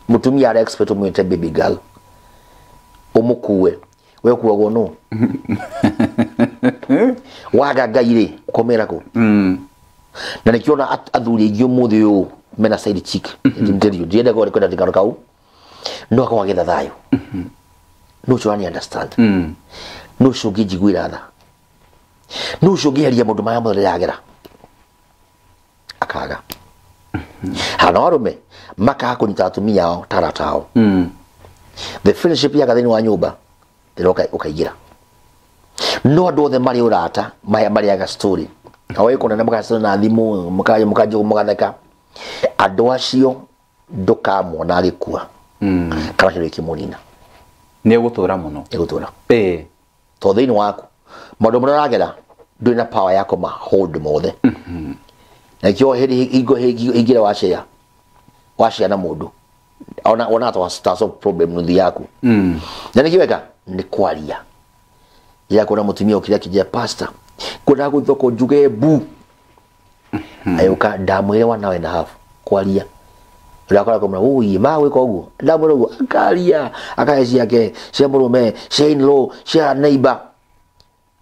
Mũtumia ara expect ũmwĩte baby girl. Ũmũkue. We ũkuagwo nũ? Waga Ngai rĩ, ũkomera kũ? Na nĩkĩo ona athuri aingĩ ũmũthĩ ũyũ mena side chick. Let me tell you, ndienda kwenda kaũndũ kau. No akorwo agĩetha thayũ. No ũcio ũrani understand. No ũcio ũngĩnjiguĩra tha. No ũcio ũngĩeheria maũndũ marĩa mothe ndĩragera. Akaga. Hana arũme makaga kũnyita atumia ao ta arata ao. The friendship yaga thĩinĩ wa nyũmba thĩna ũkaingĩra. No andũ othe marĩ ũrata marĩaga story. Awe kũnene mũgacana na thimũ mũkanjũ mũgatheka. Andũ acio ndũkamona agĩkua. Kana kĩndũ gĩkĩmũnina. Nĩ egũtũra mũno. Egũtũra. Tondũ thĩinĩ waku maũndũ marĩa ũragera ndũrĩ na power ya kũma hold mothe. Na kĩo hĩndĩ hingo hingĩra wacea wacea na mũndũ ona ta solve problem nuthu yaku. Na nĩkĩ weka nĩ kwaria. Ya kuona mũtumia ũkĩrĩa akĩnjĩra pastor kwenda gũthoko njuge mbu. Ayũka ndamwĩre 1 hour and a half kwaria. Ũrakora kũmwĩra ũi ma gwĩka ũguo ndamwĩra ũguo akaria akahe ciake cia mũrũme cia in-law cia neighbor.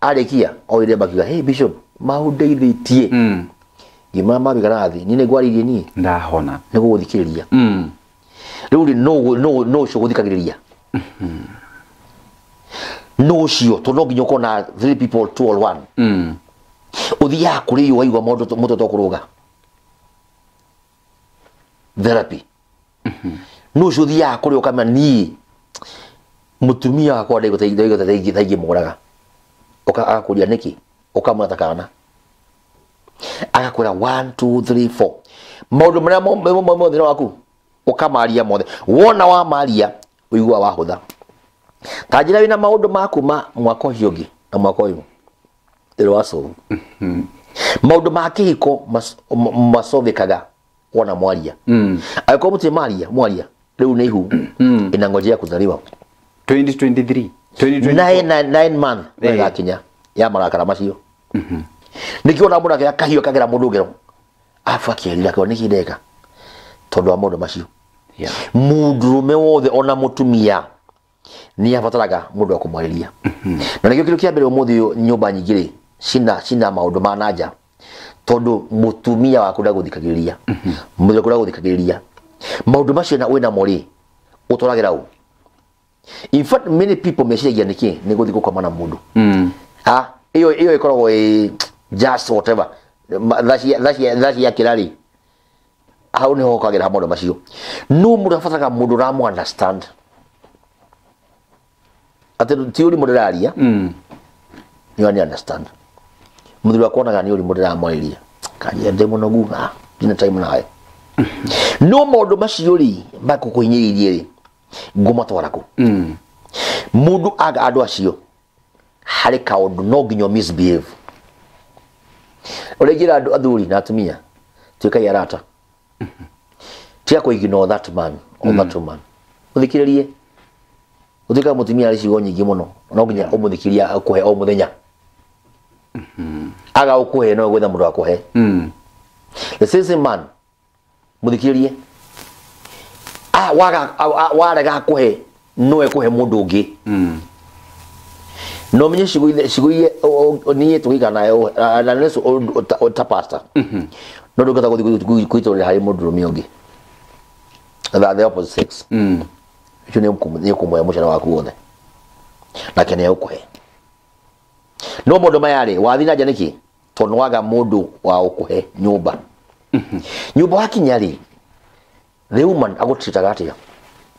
Arĩkia oire makiuga hey bishop maũndeithĩtie. Ngĩmwĩra mabikara thĩ niĩ nĩngwarĩirie niĩ ndahona nĩ gũgũthikĩrĩria. Rĩu rĩ no ũcio gũthikagĩrĩria. No ũcio tondũ no nginya ũkorwo na 3 people 2 or 1. Ũthiaga kũrĩ waigua maũndũ mũtwe tokũrũga. Therapy. No ũcio ũthiaga kũrĩ ũkamenya niĩ mũtumia wakwa ndaingĩmũraga. Agakũria nĩkĩ ũkamwĩra ta kana agakwĩra 1 2 3 4 maũndũ marĩa mothe waku ũkamaria mothe. Wona wamaria ũigua wahũtha. Ta njĩra wĩna maũndũ maku ma mwaka ũcio ũngĩ na mwaka ũyũ ĩrĩ wasolve. Maũndũ ma kĩhiko masolvekaga wona mwaria. Angĩkorwo mũtirĩ maria mwaria rĩu nĩ ihu inangojea kuzaliwa. 2023 2024 9 months ĩgakinya ya marakara macio. Nĩkĩo ona mũndũ akĩoya kahiũ akagera mũndũ ngero abu akĩerira akĩona nĩkĩ ndeka tondũ wa maũndũ macio. Mũndũrũme wothe ona mũtumia nĩ abataraga mũndũ wa kũmwarĩria. Na nĩkĩo kĩndũ kĩa mbere ũmũthĩ nyũmba nyingĩ rĩ cina maũndũ ma nanja tondũ mũtumia waku ndagũthikagĩrĩria. Mũthuri waku ndagũthikagĩrĩria. Maũndũ macio na wĩnamo rĩ ũtwaragĩra ũ? In fact many people meciragia nĩkĩ nĩ gũthiĩ gũkoma na mũndũ. Ĩyo ĩkoragwo ĩ just whatever. Tha cia kĩra rĩ hau nĩho hokagĩra maũndũ macio. No mũndũ abataraga mũndũ ũramũ understand. Atĩ ti ũrimũ ndĩraria. Nĩ understand. Mũthuri wakwa onaga nĩ ũrimũ ndĩramwarĩria. Kanjia ndĩ mũnogu, ndina time nawe. No maũndũ macio rĩ makũkũhinyĩrĩirie rĩ ngũmatwara kũ? Mũndũ aga andũ acio harĩ kaũndũ no nginya misbehave. Ũrĩa ingĩra andũ athuri na atumia tuĩkai arata. Tiga kũ ignore that man or that woman. Ũthikĩrĩrie. Ũtuĩkaga mũtumia arĩ ciugo nyingĩ mũno no nginya ũmũthikĩrie akũhe o mũthenya. Aga ũkũhe no gwetha mũndũ akũhe. The same man mũthikĩrĩrie. Warega akũhe no ekũhe mũndũ ũngĩ. No menye ciugo iria niĩ tũgĩikara nayo na nĩ ta pastor. No ndũngĩhota gũthiĩ kwĩitũrũrĩra harĩ mũndũrũme ũngĩ. The opposite sex. Ũcio nĩ ũkũmũhe mũcara waku wothe. Nake nĩ egũkũhe. No maũndũ maya rĩ wathiĩ na nja nĩkĩ? Tondũ waga mũndũ wa gũkũhe nyũmba. Nyũmba wakinya rĩ the woman agũtritaga atĩa?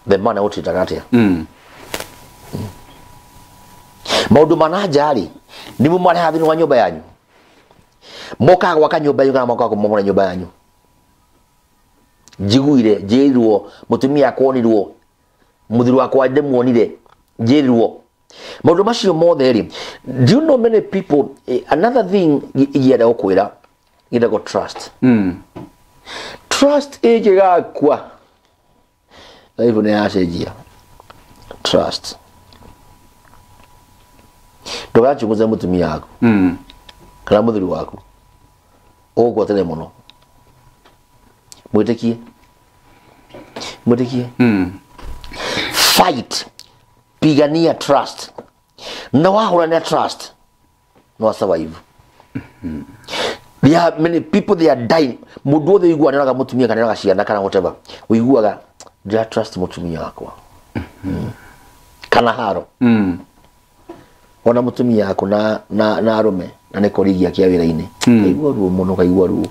The man agũtritaga atĩa? Maũndũ ma na nja rĩ nĩmo marehaga thĩinĩ wa nyũmba yanyu. Mokaga gwaka nyũmba yanyu kana mokaga kũmomora nyũmba yanyu. Njiguire njĩrirwo mũtumia akonirwo mũthuri wakwa ndĩmuonire njĩrirwo maũndũ macio mothe rĩ. Do you know many people another thing ingĩenda gũkwĩra ĩtagwo trust. Trust ĩngĩgakua life nĩ yacenjia. Trust. Ndũgachunguze mũtumia waku kana mũthuri waku ũgũkua tene mũno. Mwĩtĩkie. Mwĩtĩkie. Fight. Pigania trust. Na wahũrania trust no survive. There are many people they are dying. Mũndũ wothe ũiguaga nĩoraga mũtumia kana nĩoraga ciana kana whatever. Ũiguaga ndĩra trust mũtumia wakwa. Kana haro. Ona mũtumia waku na arũme na nĩ korigia kĩa wĩra-inĩ. Kaigua ruo mũno, kaigua ruo.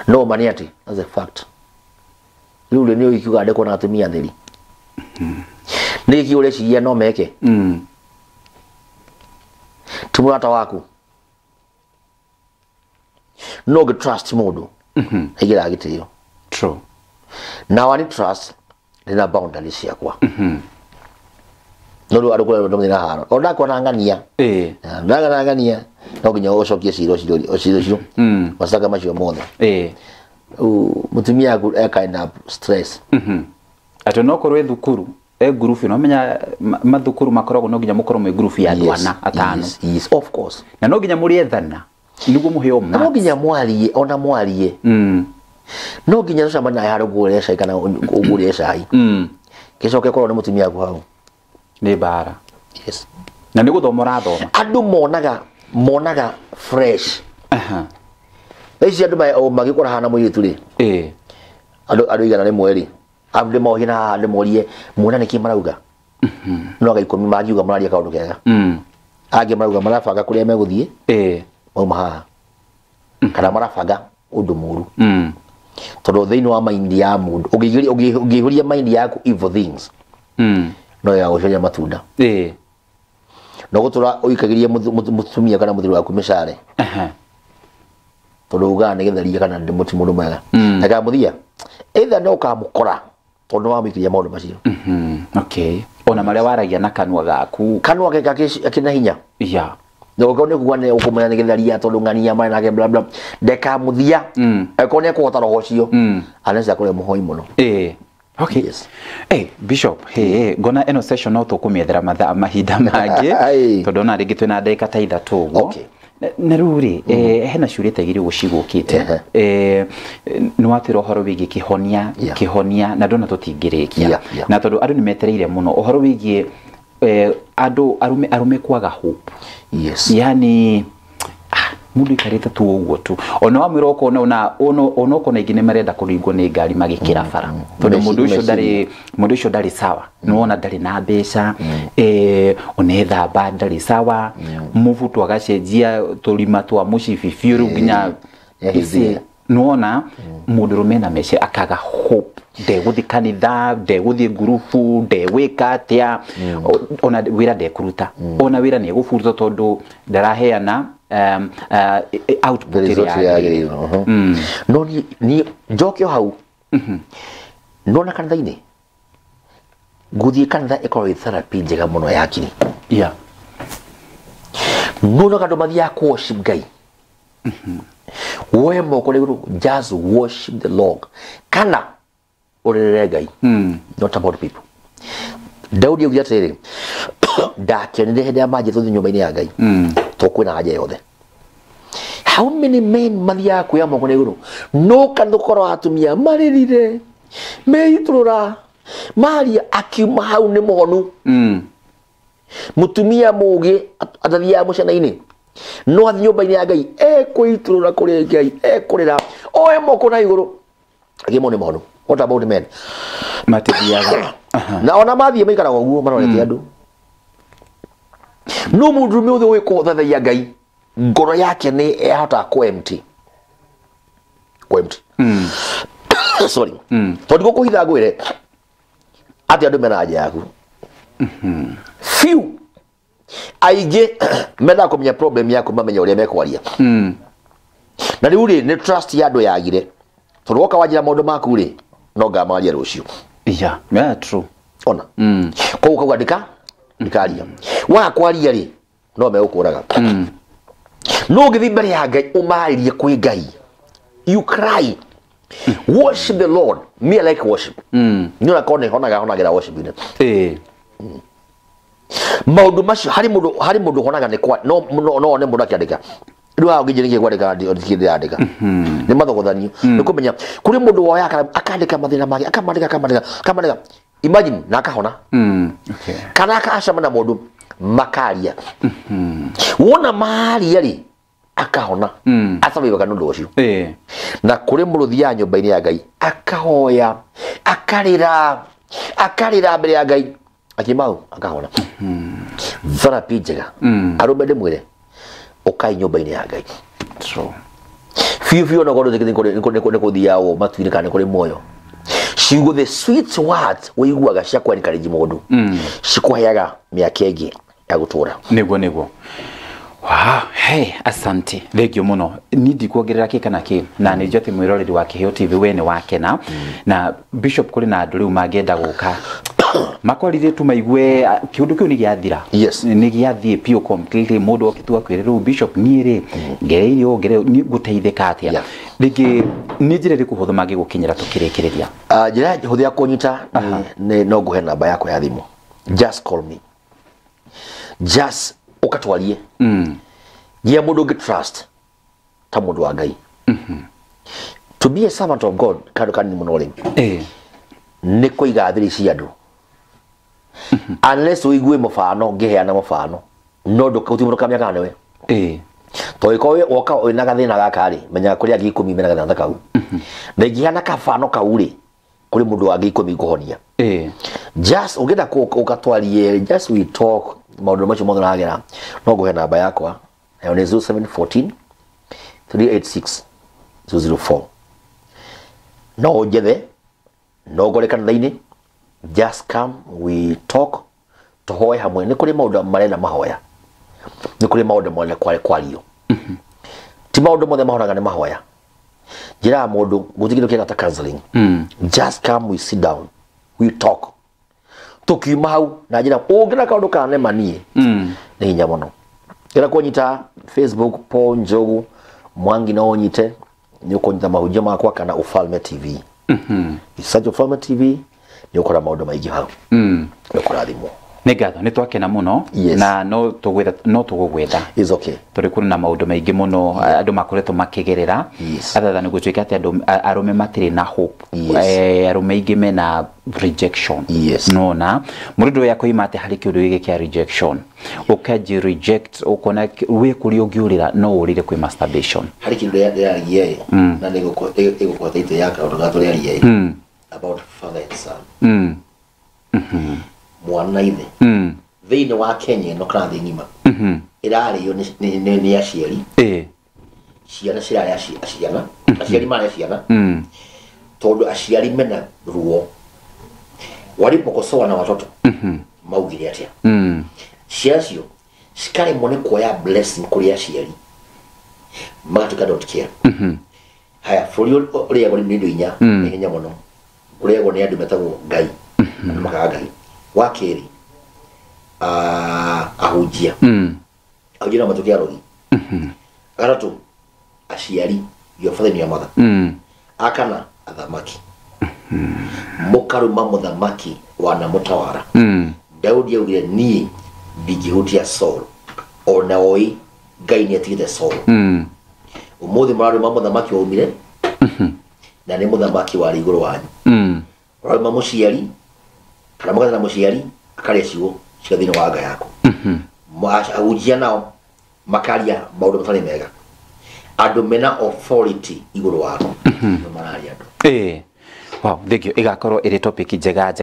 No ma nĩ atĩ that's a fact. Rĩu rĩ nĩ ũkiuga ndĩkuona atumia atheri. Nĩ kĩ ũreciria no meke? Ti mũrata waku. No ngĩ trust mũndũ aigĩraga gĩtĩo. True. Na wani trust ndĩna boundaries ciakwa. No rĩu andũ kũrĩa andũ na haro o ndakona ng'ania ndagana ng'ania no nginya ũcokie cira ũcio macaka macio mothe. Mũtumia aku e kind of stress. Atĩ no korwo thukuru e ngurubu no menya mathukuru makoragwo no nginya mukorwo mwe ngurubu ya andũ ana atano. Yes, of course. Na no nginya mũrĩethana niguo mũheo ma. No nginya mwarie ona mwarie. No nginya tũcemanie naye harĩa ũgũrĩre cai kana ũgũrĩre cai. Gĩcoke korwo nĩ mũtumia waku hau. Nĩ mbara. Yes. Na nĩ gũthoma ũrathoma. Andũ monaga fresh. Thaa ici andũ magĩkora hana mũirĩtu rĩ. Andũ 100 rĩ. Andũ mohi na haha ndĩmorie muona nĩkĩ marauga. No aga 10 mangiuga mararia kaũndũ kega. Angĩ marauga marabanga kũrĩa megũthiĩ. Mauma haha. Kana marabanga ũndũ mũru. Tondũ thĩinĩ wa mind ya mũndũ ũngĩihũria mind yaku evil things. No ya gũcaria matunda. No gũtũra ũikagĩrie mũtumia kana mũthuri waku mĩcare. Tondũ ugaga nĩ gĩtharia kana nĩ mũti mũndũ mwega. Na kamũthia either no ũkamũkora tondũ wamũikĩria maũndũ macio. Okay. Ona marĩa waragia na kanua gaku. Kanua ke gakĩna hinya. Yeah. No ũkorwo nĩ kuga nĩ ũkũmenya nĩ gĩtharia tondũ ng'ania marĩ nake bla bla. Ndekamuthia. Angĩkorwo nĩ ekũhota roho ũcio. Anaweza akorwo e mũhoi mũno. Okay. Yes. Hey, Bishop, hey, ngona eno session no tũkũmĩethera mathaa mahinda mangĩ tondũ ona rĩngĩ twĩna ndagĩka ta 3 ũguo. Okay. Na rĩu rĩ, hena ciũria ta igĩrĩ ũguo cigũkĩte. Nĩ watwĩra ũhoro wĩgiĩ kĩhonia, kĩhonia na ndona tũtingĩrĩkia. Na tondũ andũ nĩ metereire mũno ũhoro wĩgiĩ andũ arũme kwaga hope. Yes. Yani mundu ikarĩte tu ũguo tu ona wamwĩra ũkona ona ũkona ingĩ nĩ marenda kũringwo nĩ ngari magĩkĩra bara tondũ mũndũ ũcio ndarĩ sawa nĩwona ndarĩ na mbeca ona ethamba ndarĩ sawa mũbuto agacenjia tũrima twa mũcibi biũ rĩu nginya nĩwona mũndũrũme na mece akaga hope ndegũthiĩ kanitha ndegũthiĩ ngurubu ndegwĩka atĩa ona wĩra ndekũruta ona wĩra nĩ egũbutwo tondũ ndaraheana output ĩrĩa no ni njoke hau nona kanitha-inĩ ngũthiĩ kanitha ĩkorwo ĩ therapy njega mũno ya hakiri. Yeah. Nona andũ mathiaga kũ worship Ngai. Woe moko na igũrũ, just worship the Lord kana ũrĩrĩre Ngai. Not about people. Daudi augire atĩrĩrĩ, ndakenire hĩndĩ ya manjĩ tũthiĩ nyũmba-inĩ ya Ngai to kwĩna haja yothe. How many men mathiaga kuoya moko na igũrũ no kanitha ũkorwo atumia marĩrire meitũrũra maria akiuma hau nĩ mũhonu. Mũtumia mũũgĩ atathiaga mũcena-inĩ no athiĩ nyũmba-inĩ ya Ngai ekũitũrũra kũrĩ Ngai ekũrĩra oe moko na igũrũ agĩmwo nĩ mũhonu. What about men? Matithiaga na ona mathiĩ maikaraga ũguo marorete andũ. No mũndũrũme ũyũ ũĩ kũthathaiya Ngai ngoro yake nĩ ĩhotaga kũ empty. Kũ empty. Sorry. Tondũ ngũkũhitha ngwĩre atĩ andũ mena anja yaku. Few aingĩ mendaga kũmenya problem yaku mamenye ũrĩa mekwaria. Na rĩu rĩ nĩ trust ya andũ yagire tondũ woka wanjĩra maũndũ maku rĩ no ngamaria rũciũ. Yeah, yeah, true. Ona. Koguo kauga ndikaria. Waga kwaria rĩ no megũkũraga. No ũngĩthiĩ mbere ya Ngai ũmarĩrie kwĩ Ngai. You cry. Worship the Lord. Me I like worship. Nĩ ũrakorwo nĩ honaga worship-inĩ. Maũndũ macio harĩ mũndũ honaga nĩ kwa no no nĩ mũndũ akĩandĩka. Rĩu haha ũngĩnjĩra nĩkĩ kwandĩka ndĩrandĩka. Nĩ mathogothanio. Nĩ kũmenya kũrĩ mũndũ woyaga akandĩka mathĩna make akandĩka imagine na akahona. Okay. Kana akacemania na mũndũ makaria. Wona maria rĩ akahona. Acabibaga nĩ ũndũ ũcio. Na kũrĩ mũndũ ũthiaga nyũmba-inĩ ya Ngai akahoya akarĩra mbere ya Ngai akimau akahona. Therapy njega. Arũme ndĩmwĩre ũkai nyũmba-inĩ ya Ngai. True. Biũ biũ onokorwo nĩ kũthiaga ũũ matu-inĩ kana nĩ kũrĩ muoyo. Ciugo the sweet words ũiguaga cia kũ encourage mũndũ cikũheaga mĩaka ĩngĩ ya gũtũra. Nĩguo nĩguo. Wow, hey, asante. Thank you muno. Ni ndikuongerera kĩ kana kĩ na nĩ njũĩ atĩ mwĩroreri wa Kĩheo TV we nĩ wakena. Na Bishop kũrĩ na andũ rĩu mangĩenda gũka makorire tu maigue kĩũndũ kĩu nĩ gĩathira. Yes. Nĩ gĩathiĩ piũ completely, mũndũ okĩtua kwĩre rĩu Bishop niĩ rĩ ngereire ũũ ngereire niĩ ngũteithĩka atĩa? Yeah. Rĩngĩ nĩ njĩra ĩrĩkũ hũthũ mangĩgũkinyĩra tũkĩrĩkĩrĩria? Njĩra hũthũ ya kũnyita nĩ no ngũhe namba yakwa ya thimũ. Just call me. Just ũkatwarie. Gĩa mũndũ ũngĩ trust ta mũndũ wa Ngai. To be a servant of God kandũ kanini mũno rĩ, nĩ kũiga thiri cia andũ. Unless ũigue mũbano ngĩheana mũbano, no gũtirĩ mũndũ ũkamenya kana nĩwe. Tondũ ĩkorwo woka wĩna gathĩna gaka rĩ, menya kũrĩ angĩ 10 mena gathĩna ta kau. Na ingĩheana kabano kau rĩ, kũrĩ mũndũ wangĩ 10 ngũhonia. Just ũngĩenda ũgatwarie, just we talk maũndũ macio mothe ũragera, no ngũhe namba yakwa, nayo nĩ 0714 386 004. No ũnjethe, no ngore kanitha-inĩ, just come we talk, tũhoe hamwe. Nĩ kũrĩ maũndũ marenda mahoya, nĩ kũrĩ maũndũ marenda kwario. Ti maũndũ mothe mahonaga nĩ mahoya. Njĩraga mũndũ gũtirĩ kĩndũ kĩega ta counseling. Just come we sit down, we talk. Tukiuma hau na njĩra ũngĩna kaũndũ kanema niĩ nĩ hinya mũno. Ĩra kũnyita Facebook Paul Njogu Mwangi, no ũnyite nĩ ũkũnyita mahunjio makwa kana Ufalme TV. Search Ufalme TV nĩ ũkora maũndũ maingĩ hau. Nĩ ũkũrathimwo. Nĩ ngatho, nĩ twakena mũno. Yes. Na no tũgwetha, no tũgũgwetha. It's okay. Tondũ kũrĩ na maũndũ maingĩ mũno andũ makoretwo makĩgerera. Yes. Other than gũtuĩka atĩ andũ arũme matirĩ na hope. Yes. Arũme aingĩ mena rejection. Yes. Nona mũndũ ũyũ akoima atĩ harĩ kĩũndũ gĩkĩ kĩa rejection, ũkanji reject ũkona wĩ kũrĩa ũngĩũrĩra no ũrĩre kwĩ masturbation. Harĩ kĩndũ ndĩraria ĩ, na nĩ ĩgũkũhe title ya kaũndũ ga tũrĩaria ĩ, about father and son. Mwana na ithe. Thĩinĩ wa Kenya ĩno kana thĩ ng'ima ĩrarĩo nĩ aciari. Ciana cirarĩa ciana, aciari marĩa ciana, tondũ aciari mena ruo walipokosoa na watoto maugire atĩa. Ciana cio cikaremwo nĩ kuoya blessing kũrĩ aciari, magatuĩka don't care. Haya, bũrũri ũrĩagwo nĩ indo inya nĩ hinya mũno, ũrĩagwo nĩ andũ metagwo Ngai, andũ makaga Ngai. Wa kerĩ, ahunjia. Ahunjia no matuĩke arogi. Gatatũ, aciari, your father and your mother. Akana, athamaki. Mũkaruma mũthamaki wanamũtawara. Daudi augire niĩ ndingĩhutia Saul, ona oi Ngai nĩ atigĩte Saul. Ũmũthĩ mũraruma mũthamaki waumire na nĩ mũthamaki warĩ igũrũ wanyu. Ũraruma mũciari kana mũgathana mũciari akarĩa ciugo cia thĩinĩ wa anga yaku. Ahunjia nao makaria maũndũ matarĩ mega. Andũ mena authority igũrũ waku nĩ mararia andũ. Wow, thank you. Ĩgakorwo ĩrĩ topic njega.